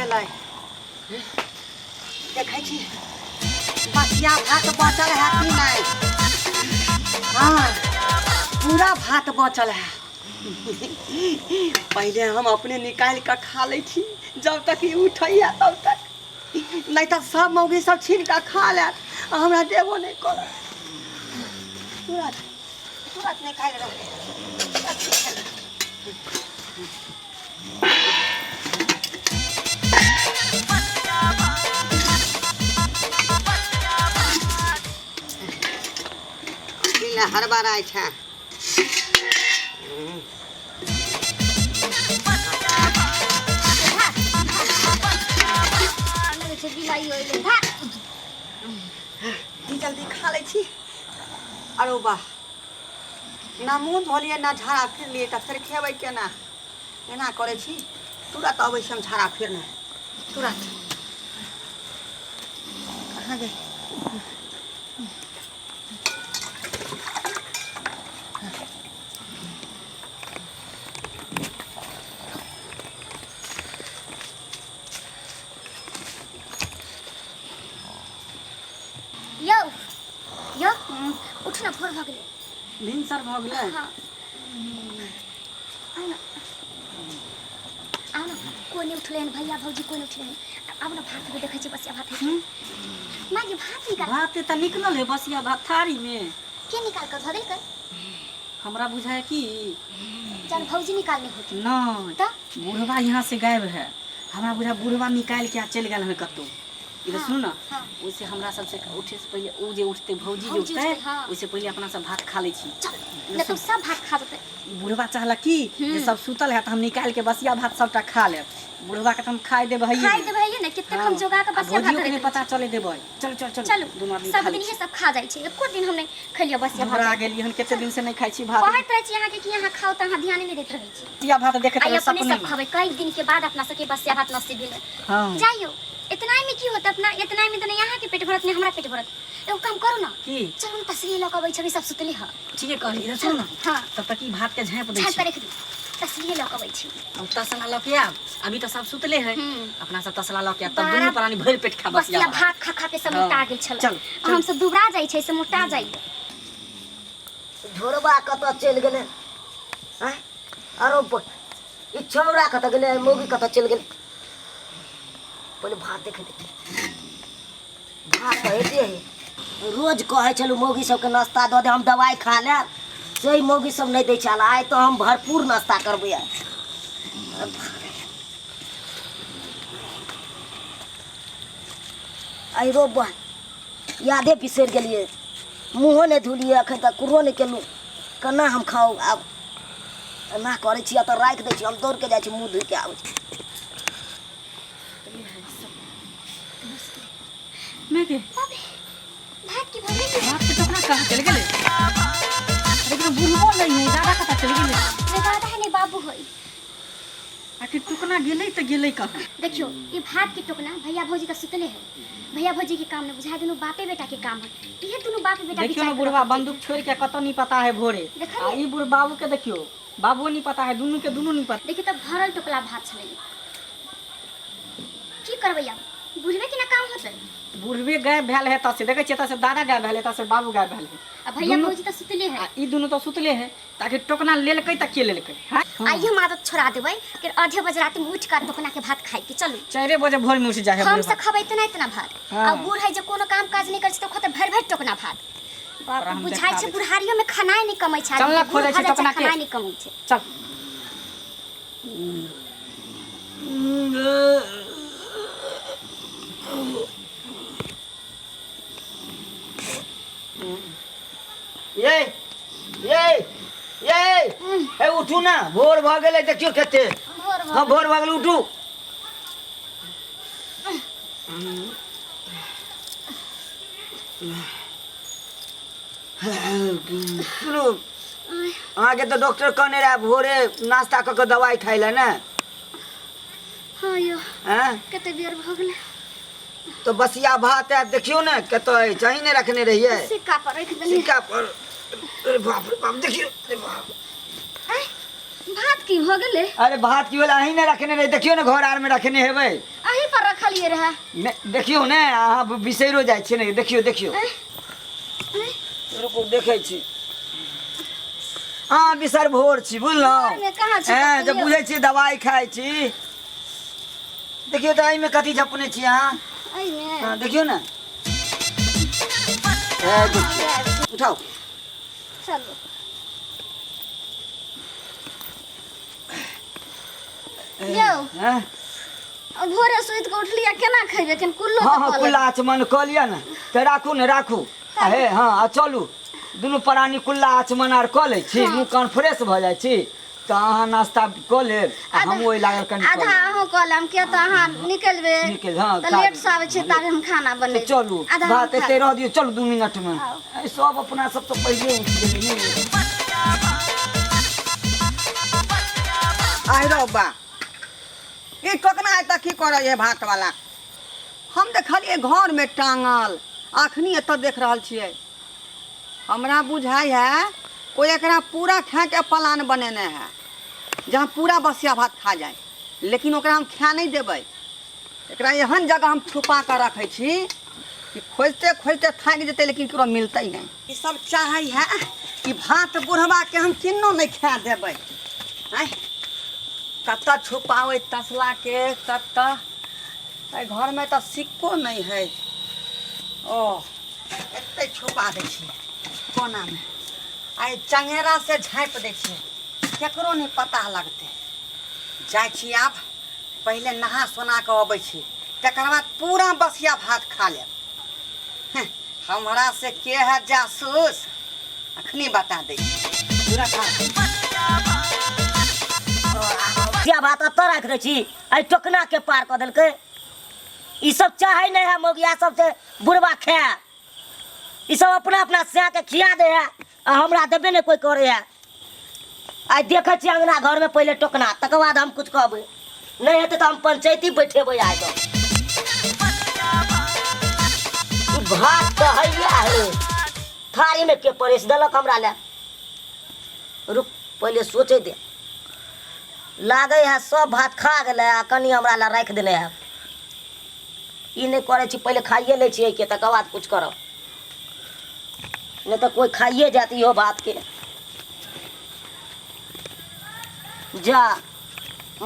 गेलै। देखै छी बसिया भात बचल है कि नहि। हाँ, पूरा भात बचल है। पहिले हम अपने निकालि कऽ खा लै छी, जब तक ई उठैया तब तक, नहि तऽ सब मौगी सब छीन कऽ खा लेत आ हमरा देबो नहि करत। तुरत तुरत निकालि रहल। हड़बड़ाइ छै। जल्दी खा लै छी। अरो वाह, ना मुँह धोलियै ना झाड़ा फिरलियै, तऽ फेर खेबै केना? एना करै छी, तुरत अबै छी हम झाड़ा फिरने तुरत। कहाँ गेल? यौ यौ, उठ ना, भोर भऽ गेलै। भिनसर भऽ गेलै। हाँ, आउ ना, आउ ना। कोइ नहि उठलै हन, भैया भौजी कोइ नहि उठलै हन। आब ना भात भी देखै छी, बसिया भात है। माँ गे, भात निकाल। भात तऽ निकलल है बसिया भात थारी में। के निकाल कऽ धऽ देलकै? हमरा बुझाय की जान भौजी निकालने होती। नहीं। तऽ बुढ़वा यहाँ से गायब है। हमरा बुझा बुढ़वा निकालि के आ चलि गेल हन कतौ। इधर सुनू ना। हाँ। ओइसे हमरा सबसे उठे से पहिले ओ जे उठते, भौजी जे भौजी उठते, उठतै, हाँ। ओइसे पहिले अपना सब भात खा लै छी। चल, नहि तऽ सब भात खा जेतै। ई बुढ़वा चाहलक की जे सब सुतल है तऽ हम निकालि के बसिया भात सबटा खा लेब। बुढ़वा के तऽ हम खाइ देबै। खाइ देबै है ने, कतेक हम जोगा के बसिया भात भौजियो के नहि रखने पता चले देबै। चल चल चल। चलू। दुनू आदमी सब खा लै दिन छी। इहे सब खा जाइ छै, एको दिन हम नहि खेलियै बसिया हमरा भात। गेलियै हन, कते दिन से नहि खाइ छी भात। कहैत रहै छी अहाँके कि अहाँ खाउ, तऽ अहाँ ध्याने नहि दैत रहै छी। बसिया भात देखैत आइ रहै अपने सपने सब मे। खबै, कई दिन के बाद अपना सबके बसिया भात नसीब भेलै। हाँ। जाइयो, इतना में की होत? अपना इतना में त नहीं अहाँ के पेट भरत, नहीं हमरा पेट भरत। एगो काम करू ना। की? चलू न, तसली लऽ के अबै छी, सब सुतले ह। ठीके कहली। इधर सुन ना। हाँ। तब तक ई भात के झाँप दै झाँप छी। के रख दी, तसलिए लऽ के अबै छी। अब तसला लऽ के आब, अभी तऽ सब सुतले है। अपना सब तसला लऽ के आब तब बारह दुनू प्राणी भरि पेट खा बसिया बसिया भात। भात खा खा के सब हाँ। मोटा गेल छल। चल, चल। हम सब दुबरा जाइ छै से मोटा जाइ। ढोरबा कतऽ चलि गेलै? आँय, आरो ई छौड़ा कतऽ गेलै? मौगी कतऽ चलि गेलै? पहिले भात देखै दे। भात तऽ होइते है। रोज कहै छलहुँ मौगी सबके नाश्ता दऽ दे, हम दवाइ खा लेब, से मौगी सब नहि दै छल। आइ तऽ हम भरपूर नाश्ता करबै आइ। आइ रो बा, यादे बिसरि गेलियै, मुँहो नहि धुलियै एखन तक, कुरो नहि केलहुँ, केना हम खाउ आब? एना करै छी, एतऽ राखि दै छी, हम दौड़ के जाइ छी, मुँह धोइ के आबै छी। मैं के भात की भऽ गेलै? भात के टोकना कहाँ चलि गेलै? अरे एकरा बुढ़बो नहीं है, दादा कतऽ चलि गेलै? नहि दादा है, नहि बाबू है। आखिर टोकना गेलै तऽ गेलै कहाँ? देखियो, ई भात के टोकना भैया भौजी तऽ सुतले है, भैया भौजी के काम नहि बुझा, दुनू बापे बेटा के काम है इहे, दुनू बाप बेटा। देखियो ने, विचार बुढ़वा करऽ। बंदूक छोड़ के कतऽ नहीं पता है भोरे। देखलियै? आ ई बुढ़ बाबू के देखियो, बाबुओ नहीं पता है, दुनू के दुनू नहीं पता। देखियो तऽ, भरल टोकला भात छलै, की करबै आब? बुझबै कि ना काम होतै? बुढ़बे गायब भेल है तसे देखै छियै, तसे दादा गायब भेल है, तसे बाबू गायब भेल है। आ भैया दुनू भौजी तऽ सुतले है। आ ई दुनू तऽ सुतले है, ताकि टोकना लेलकै तऽ के लेलकै? हाँ? आइए हम आदत छोड़ा देबै कि आधे बजे रात में उठ कर टोकना के भात खाइ के। चलू। 4 बजे भोर में उठ जाइ है हम बुढ़बा। सब खबै इतना इतना भात। हाँ। आ बूढ़ है जे कोनो काम काज नहि करै छै तऽ खतै भरि भरि टोकना भात। बाप तोरा हम बुझाइ देखा छै दै छी। बुढ़ारियो में खानाइ नहि कमै छै। चल ना, आदमी के बूढ़ खोजै छी भऽ जाइ छै, टोकना के। खानाइ नहि कमै छै। चल। ये ये ये, हे उठू ना, भोर भऽ गेलै, देखियौ कते। भोर भऽ हाँ, भोर भऽ गेलै, उठू। सुनू, अहाँके तऽ डॉक्टर कहने रहए भोरे नाश्ता कऽ कऽ दवाइ खाइ लए ने? हाँ यौ। आँय? कते बेर भऽ गेलै। तऽ बसिया भात आयत, देखियौ ने कतऽ अछि। अहीं ने रखने रहियै? सिक्का पर रखि देलियै। सिक्का पर। अरे बाप रे बाप, देखियौ, अरे बाप। आँय, भात की भऽ गेलै? अरे भात की भेलै? अहीं ने रखने रहियै? देखियौ ने, घर आर में रखने हेबै। अही कहलिए रहे नहि देखियौ ने अहाँ बिसैरो जाइ छियै ने देखियौ देखियौ रुकू देखै छी अहाँ बिसर भोर छी बुझलहुँ भोरमे कहाँ छी हैं, जब कहियौ। बुझै छियै दवाइ खाइ छी देखियौ तऽ एहिमे कथी झपने छी अहाँ एहिमे हाँ, देखियौ ने ए, देखियौ। उठाउ चलू यौ हैं? भोरे सुति कऽ उठलियै केना खेबै एखन कुल्लो हाँ तऽ हाँ कऽ कुल्ला आचमन कऽ लिअ ने तऽ राखू ने राखू आ हे हाँ आ चलू दुनू प्राणी कुल्ला आचमन आर कऽ लै छी मुँह कान फ्रेश भऽ जाइ छी तऽ अहाँ नास्ता कऽ लेब आ हम ओहि लागल कनि कऽ आधा लेब। अहूँ कऽ लेब किया तऽ अहाँ निकलबै निकलि, हाँ, तऽ काज- लेट से आबै छै ताबे हम खाना तऽ बनेबै चलू आधा हम बात खा एते रह दियौ चलू 2 मिनटमे आउ। ए, सब अपना सब तऽ पहिले उठि गेलै ने आहि रौ बा ई टोकना एतऽ की करै है भात वाला हम देखलियै घरमे टांगल अखनी एतऽ देख रहल छियै हमरा बुझाइ है कोई एकरा पूरा खाके प्लान बनेने है जहाँ पूरा बसिया भात खा जाए लेकिन ओकरा हम खा नहीं देबै एकरा एहन जगह हम छुपा कऽ रखै छी कि खोजते खोजते थाकि जेतै लेकिन केकरो मिलतै नहि ई सब चाहै है कि भात बुढ़वा के हम किन्नो नहि खा देबै आँय कतऽ छुपाबै तसला के कतऽ एहि घरमे तऽ सिक्को नहि है ओ एते छुपा दै छियै कोनामे आइ चंगेरा से झाँपि दै छियै केकरो नहि पता लगतै जाइ छी आब पहिले नहा सोना कऽ अबै छी तकर बाद पूरा बसिया भात खा लेब हें, हमरा से के है जासूस अखनी बता दै छी पूरा खा बसिया भात एतऽ राखि दै छी एहि टोकनाके पार कऽ देलकै ई सब चाहै नहि है मौगिया सब से बुढ़वा खाय ई सब अपना अपना सैके खिया दे है आ हमरा देबे नहि कोइ करे है आइ देखै छियै अंगना घरमे पहिले टोकना तकर बाद हम कुछ कहबै नहि हेतै तऽ हम पंचायती बैठेबै आइ तऽ ई भात तऽ हैया है थारीमे के परसि देलक हमरा लए रुक पहिले सोचै दे लागै है सब भात खा गेलै आ कनि हमरा लए राखि देने है ई नहि करै छी पहिले खाइए लै छियै के तकर बाद कुछ करब नहि तऽ कोइ खाइए जायत इहो भातके जा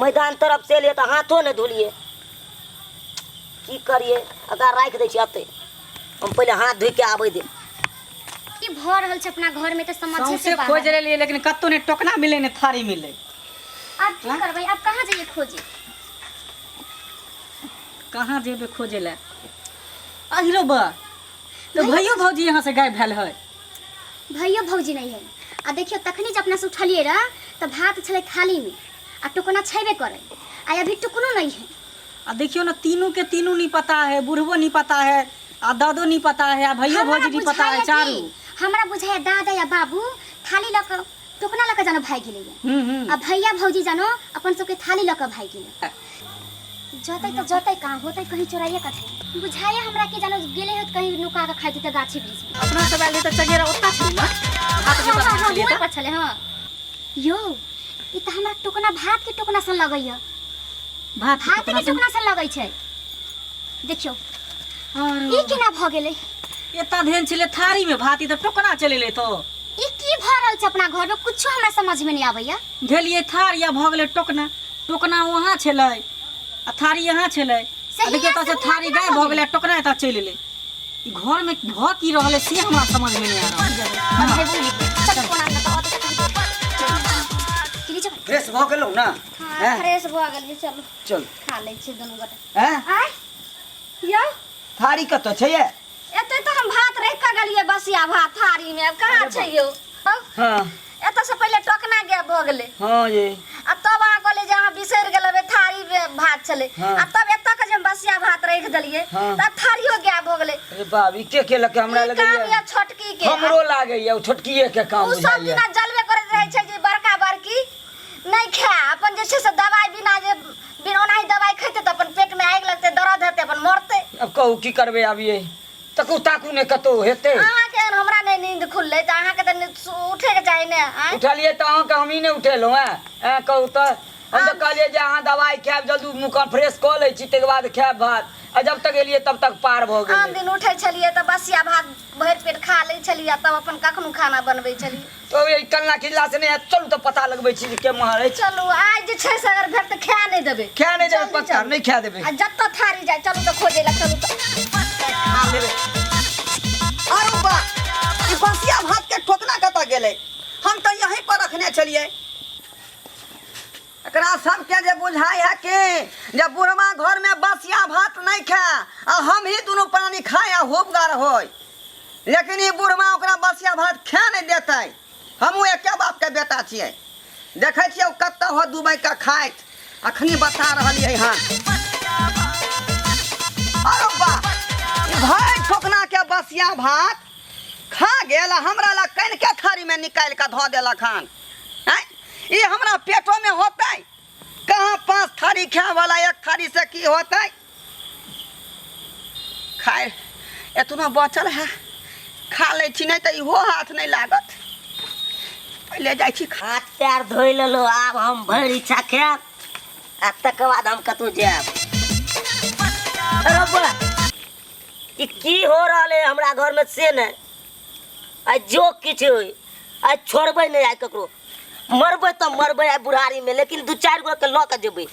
मैदान तरफ से एलियै तऽ हाथो नहि धोलियै की करियै एकरा राखि दै छियै एतै हम पहिले हाथ धोइ के आबै दे की भऽ रहल छै अपना घर में तऽ समझे से सौंसे बाहर खोज लेलियै लेकिन कतौ नहि टोकना मिलै नहि थारी मिलै आब की करबै आब कहाँ जइए खोजे कहाँ जेबै खोजे लए अहिरो बा तऽ भैयो भौजी यहाँ से गायब भेल है भैयो भौजी नहीं है आ देखियो तखनी जब अपना से उठलिए रह तऽ भात छलै थाली में आ टोकना छेबे करे आ अभी टोकनो नहीं है आ देखियो ना तीनू के तीनू नहीं पता है बुढ़बो नहीं पता है आ दादो नहीं पता है आ भैयो हमरा भौजी नहीं पता है बुझाइया चारू की हमरा बुझाइया दादा या बाबू थाली लऽ कऽ टोकना लऽ कऽ जानो भागि गेलैया आ भैया भौजी जानो अपन सबके थाली लऽ कऽ भागि गेलै जतै तऽ जतै कहाँ होतै कहीं चोराइए कथे बुझाइया हमरा के जानो गेलै होत कहीं नुका कऽ खाइ देतै गाछी वृक्ष में अपना सब आयल रही तऽ चगेरा ओत्ता छलै ना भात जे हाँ बना हाँ हाँ छलियै हुए तऽ पर छलै हाँ यौ ई तऽ हमरा टोकना भात के टोकना सन लगैया भात के भात के टोकना सन टोकना सन लगै छै देखियौ आरो ई केना भऽ गेलै एता धेन छलै थारी में भात ई तऽ टोकना चलि एलै तो ई की भऽ रहल छै अपना घर में कुछो हमरा समझ में नहीं आबैया धेलियै थारी आ भऽ गेलै टोकना टोकना वहाँ छलै आ थारी यहाँ छलै आ सही देखियौ है, तऽ से से थारी हुआँ गायब केना भऽ गेलै आ टोकना एतऽ चलि एलै ई घर में भऽ की रहल है से हमरा समझ में नहीं आ रहल है। बधाई बोल चल कोना में तऽ ओतऽ तक की चल फ्रेश भऽ गेलहुँ ने हां हैं? फ्रेश भऽ गेलियै चलू चल खा लै छियै दुनू गोटा हैं आय यौ थारी कतऽ छै ये एते तऽ हम भात राखि कऽ गेलियै बसिया भात थारी मे आब कहाँ छै यौ हाँ एतऽ से पहिले टोकना गायब भऽ गेलै हाँ ये आ तब अहाँ कहलियै जे अहाँ बिसरि गेल हेबै थारी मे भात छलै हाँ। आ तब एतऽ के जे हम बसिया भात राखि देलियै हाँ। तब थारियो गायब भऽ गेलै अरे बाप ई के केलक हमरा ई काम लगैया यऽ छोटकी के हमरो लागैया ओ छोटकिए के काम ओ सब बुझाइया दिना जलबे करैत रहै छै जे बड़का बड़की नहि खाय अपन जे छै से दवाइ बिना जे बिना ओनाही दवाइ खेतै तऽ अपन पेटमे आगि लगतै दर्द हेतै अपन मरतै अब कहू की करबै आब ये तकू ताकू ने कतौ हेतै अहाँके एहन हमरा नहि नींद खुललै तऽ अहाँके तऽ उठैके चाही ने आँय उठलियै तऽ अहाँके हमही नहि उठेलहुँ हेँ ऐं कहू तऽ हम तऽ कहलियै जे अहाँ दवाइ खायब, जल्दी मुँह कान फ्रेश कऽ लै छी, ताहिके बाद खायब भात। आ जब तक एलियै तब तक पार भऽ आन गेलै। दिन उठै छलियै तऽ बसिया भात भरि पेट खा लै छलियै, तब अपन कखनो खाना बनबै छलियै। तो ई कन्ना खिल्ला से नहि हैत, चलू तऽ पता लगबै छी जे केम्हर अछि। चलू, आइ जे छै से अगर भेट तऽ खाए नहि देबै। खाए नहि देबै। जल्दी पक्का चलू। नहि खाए देबै। आ जतऽ थारी जाय, चलू तऽ खोजै लए, चलू तऽ। खा लेबै। अरे बा, ई बसिया भात के ठोकना कतऽ गेलै? हम तऽ यहीं पर रखने छलियै। एकरा सबके जे बुझाइ है कि जे बुढ़वा घर में बसिया भात नहीं खाए आ हम ही दुनू प्राणी खाए आ होबगर होय, लेकिन ई बुढ़वा ओकरा बसिया भात खाए नहीं देतै। हमहूँ एके बाप के बेटा छियै। देखै छियै ओ कतऽ हो दुबई के खाइत, अखनी बता रहलियै हन। अरे बा, ई भाई ठोकना के बसिया भात खा गेल आ हमरा ला कनि के थारी में निकालि कऽ धऽ देलक हन। आँय, ई हमरा पेटो में होतै कहाँ? 5 थारी खाए वाला 1 थारी से की होतै? खाए एतना बचल है, खा लै छी, नहि तऽ इहो हाथ नहि लागत। पहिले जाइ छी खा। हाथ पैर धोइ लेलहुँ, आब हम भरि इच्छा खायब आ तकर बाद हम कतहु जायब। अरे बा, ई की हो रहल है हमरा घर में से नहि। आइ जो किछु होय, आइ छोड़बै नहि आइ ककरो। मरबै तऽ मरबै आइ बुढ़ारी में, लेकिन दू चारि गो के लऽ के जेबै।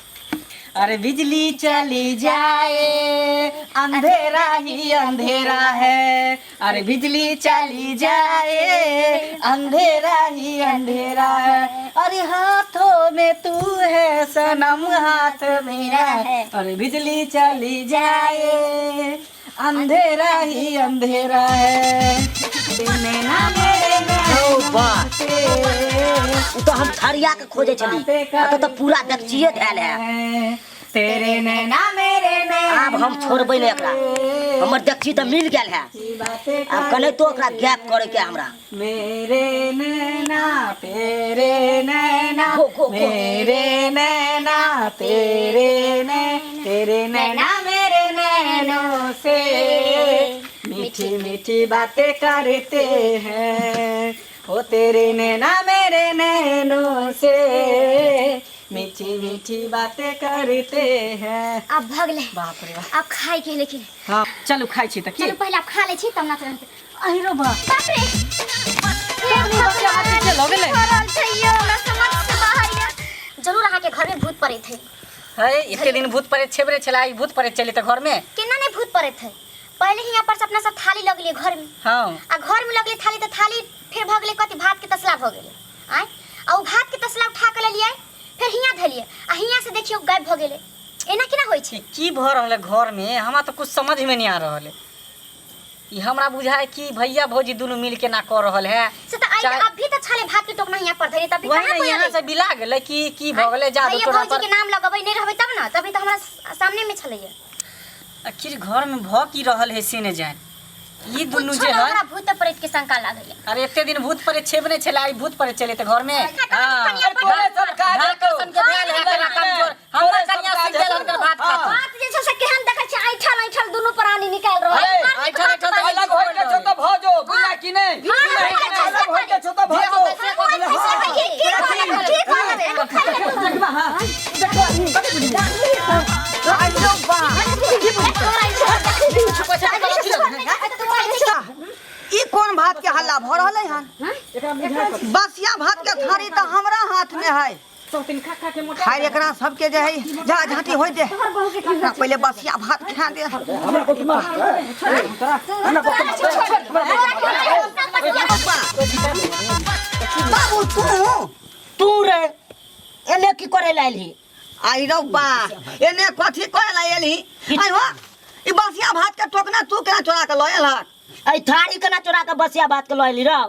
अरे बिजली चली जाए, अंधेरा ही अंधेरा है। अरे बिजली चली जाए, अंधेरा ही अंधेरा है। अरे हाथों में तू है सनम, हाथ मेरा है। अरे बिजली चली जाए, अंधेरा ही अंधेरा है। नैना मेरे ओ बा। से ओ तऽ हम थरिया के खोजै छली, एतऽ तऽ पूरा देखचिए धयल है। तेरे नैना मेरे नैना। आब हम छोड़बै नहि एकरा। हमर देखची तऽ मिल गेल है, आब कने तो ओकरा गैप करे के हमरा। मेरे नैना तेरे नैना, गो, गो, गो। मेरे नैना तेरे नै, तेरे नैना मेरे नैनों से मीठी मीठी बातें करते हैं। हो तेरे नैना मेरे नैनों से मीठी मीठी बातें करते हैं। आब भऽ गेलै। बाप रे बाप। आब खाय के है लेकिन। हाँ, चलू खाइ छी तऽ की। चलू, पहिले आब खा लै छी तब नाच रहतै। अहिरो बा। बाप रे, हे बसिया भात भगवान, के लऽ गेलै? भऽ रहल छै यौ, हमरा समझ से बाहर यऽ। जरूर अहाँके घर में भूत पड़ैत है। है, एते दिन भूत प्रेत छेबरे छलै, आइ भूत प्रेत चली तऽ घर में। केना नहि भूत पड़ैत है? पहिले ही यहाँ पर से अपना सब थाली लगलियै घर में। आ घर में लगलै थाली तऽ थाली फेर भऽ गेलै कथी? भात के तसला भऽ गेलै। आँय, आ ओ भात के तसला उठा के लेलियै, फेर हियाँ धलियै आ हियाँ से देखियौ गायब भऽ गेलै। एना केना होइ छै? ई की भऽ रहल है घर में? हमरा तऽ कुछ समझ में नहीं आ रहल है। ई हमरा बुझाय कि भैया भौजी दुनू मिल के ना कऽ रहल है। से तऽ आइ अभी तऽ छलै भात के टोकना हियाँ पर धरे, तभी वही कहाँ ने कोई यहाँ अबै? से बिला गेलै कि की भऽ गेलै जादू भैया टोना भौजी पर। के नाम लगबै नहि रहबै तब ने, तभी तऽ हमरा सामने में छलैया। आखिर घर में भऽ की रहल है से नहि जान। ई दुनू कुछो जे ना, है हमरा भूत प्रेत के शंका लागैया। अरे एते दिन भूत प्रेत छेबे नहि छलै, आइ भूत प्रेत चले तऽ घर में। कनिया हाँ। तोरे सब काज ढाक हेतौ। सन के भेल है कना कमजोर। हमर कनिया सीख गेल हुनकर भात खा। बात जे छै से केहन देखै छै, ऐठल ऐठल दुनू प्राणी निकालि रहल अरे, छै। ऐठल ऐठल तऽ अलग होय के छौ तऽ भऽ जो, बुझला कि नहि? अलग होय के छौ तऽ भऽ जो। की कहलक? की कहलक? आइयो बा, ई कोन भात के हल्ला भऽ रहलै हन? बसिया भात के थारी तऽ हमरा हाथ में है। खाइ एकरा सबके जे है जा झाँटी होय दे, एकरा पहिले बसिया भात खा दे। बाबू तू तू रे एने की करे ला एलही? आई रौ बा, एने कथी करे ला एलही? आई हो, ई बसिया भात के टोकना तू केना चोरा के लऽ एलहक? एहि थारी केना चोरा के बसिया भात के लऽ एली रौ?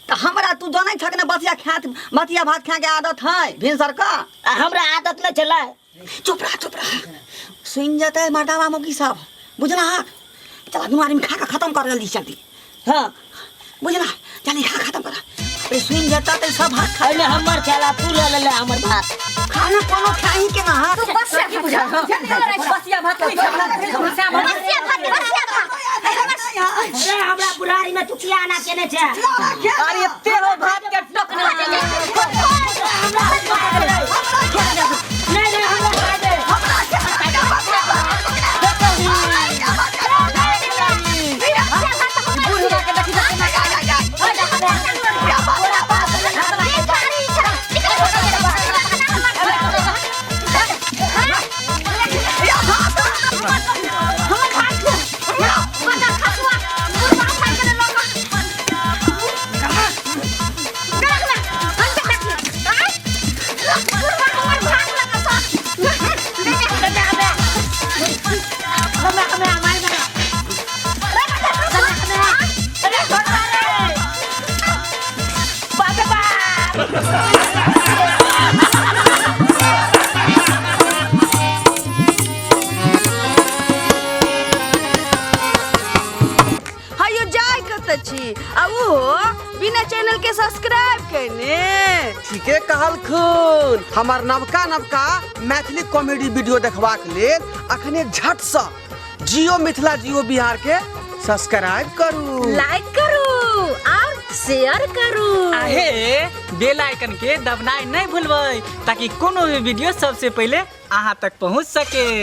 तऽ हमरा तू जनै छक ने, बसिया खात, बसिया भात खाए के आदत है भिनसर का। आ हमरा आदत नहि छलै। चुप रह, चुप रह, सुनि जेतै मर्दावा मौगी सब, बुझला? चल, दुनू आदमी खा के खत्म कर जल्दी जल्दी। हाँ। बुझला? जल्दी खा, खत्म कर। अरे सुनि जेतै तऽ सब भात खा। एहिमे हमर छला, तू लऽ लेले हमर भात। खाना कोनो खाही के ना हाथ। बसिया भात नहीं खा, बसिया भात। बसिया भात, बसिया भात। रे हमरा बुढ़ारी में तू किया आना केने छै? अरे एते हो भात के टोकना। हमरा हयो जाय कतऽ छी आ ओहो बिना चैनल के सब्सक्राइब केने। ठीके कहलखुन। हमर नवका नवका मैथिली कॉमेडी वीडियो देखबाक लेल अखने झटसँ जियो मिथिला जियो बिहार के सब्सक्राइब करू, लाइक करू और शेयर करू। आहे बेल आइकन के दबनाइ नहीं भूलबै ताकि कोनो भी वीडियो सबसे पहले अहाँ तक पहुँच सके।